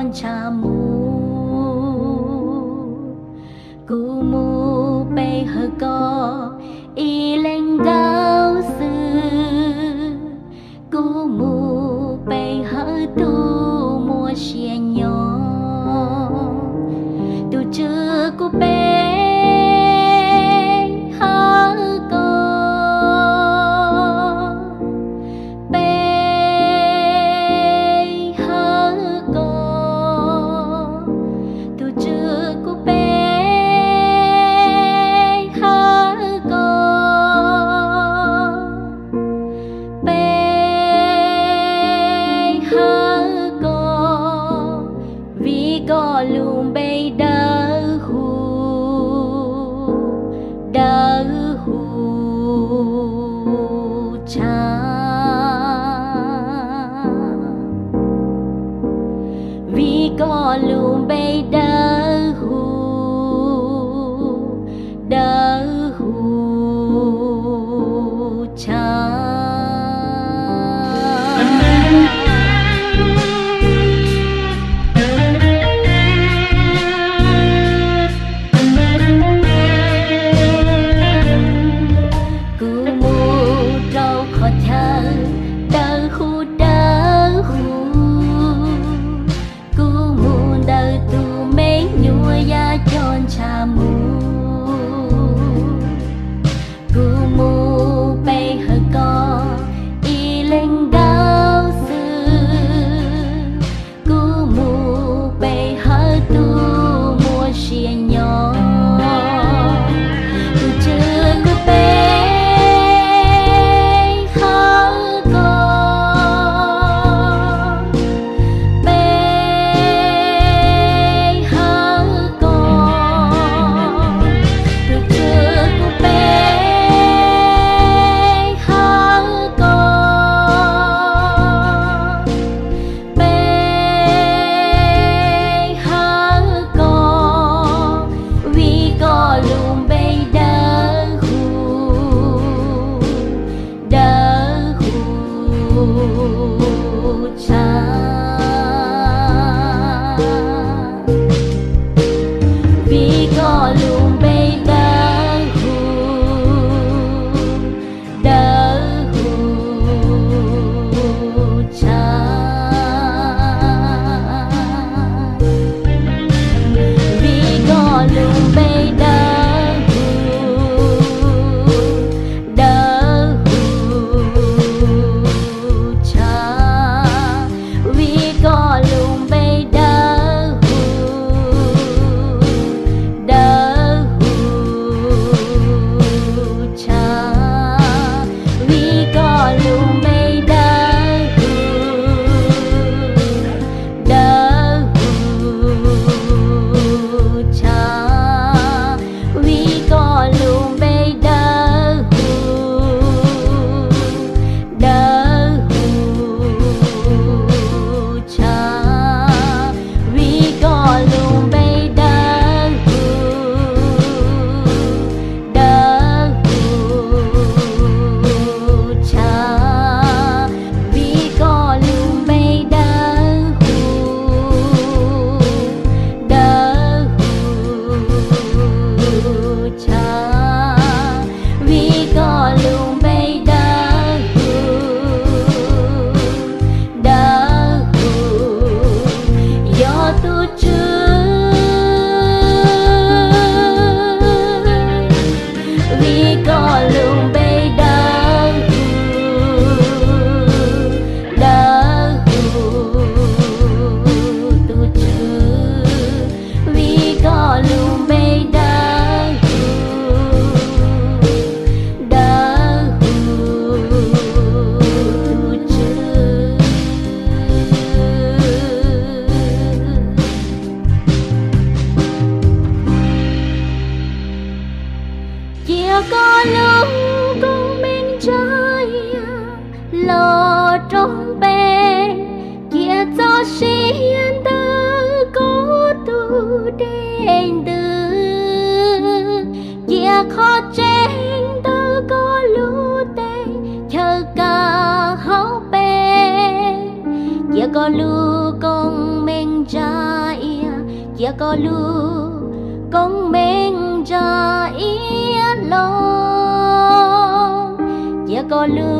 ntshav mus. Kuv mus pe hawm koj ib leeg nkaus xwb. Kuv mus pe hawm tus muaj sia nyob. Tus Tswv, kuv pe hawm koj, pe hawm koj. Tus Tswv, kuv pe hawm koj, pe hawm koj, vim koj lub npe dawb huv, dawb huv tshaj. Vim koj lub npe dawb huv, dawb huv tshaj. Kuv mus rau qhov chaw dawb huv dawb huv. Kuv mus ntawm tus me nyuam yav cov ntshav mus. Kuv mus pe hawm koj ib leeg nkaus xwb. Kuv mus pe hawm tus muaj sia nyob. Tus Tswv, kuv pe hawm koj, pe hawm koj. Tus Tswv, kuv pe hawm koj, pe hawm koj, vim koj lub npe dawb huv, dawb huv tshaj. Vim koj lub npe dawb huv, dawb huv tshaj. Vim koj lub npe dawb huv, dawb huv tshaj. Vim koj lub npe dawb huv, dawb huv tshaj. Vim koj lub npe dawb huv, dawb huv tshaj. Vim koj lub npe dawb huv, dawb huv tshaj. Vim koj lub npe dawb huv, dawb huv tshaj. Vim koj lub npe dawb huv, dawb huv tshaj. Vim koj lub npe dawb huv, dawb huv yog tus Tswv. Vim koj lub npe dawb huv, dawb huv tus Tswv. Vim koj lub npe dawb huv, dawb huv tus Tswv. Cia koj lub koob meej ntsa los roog pes, cia txoj sia ntawm koj tus dej ntws, cia qhov tseeb ntawm koj lub teb chaws kav hauv pes, cia koj lub koob meej ntsa Cia koj lub koob meej ntsa iab loj, cia koj lub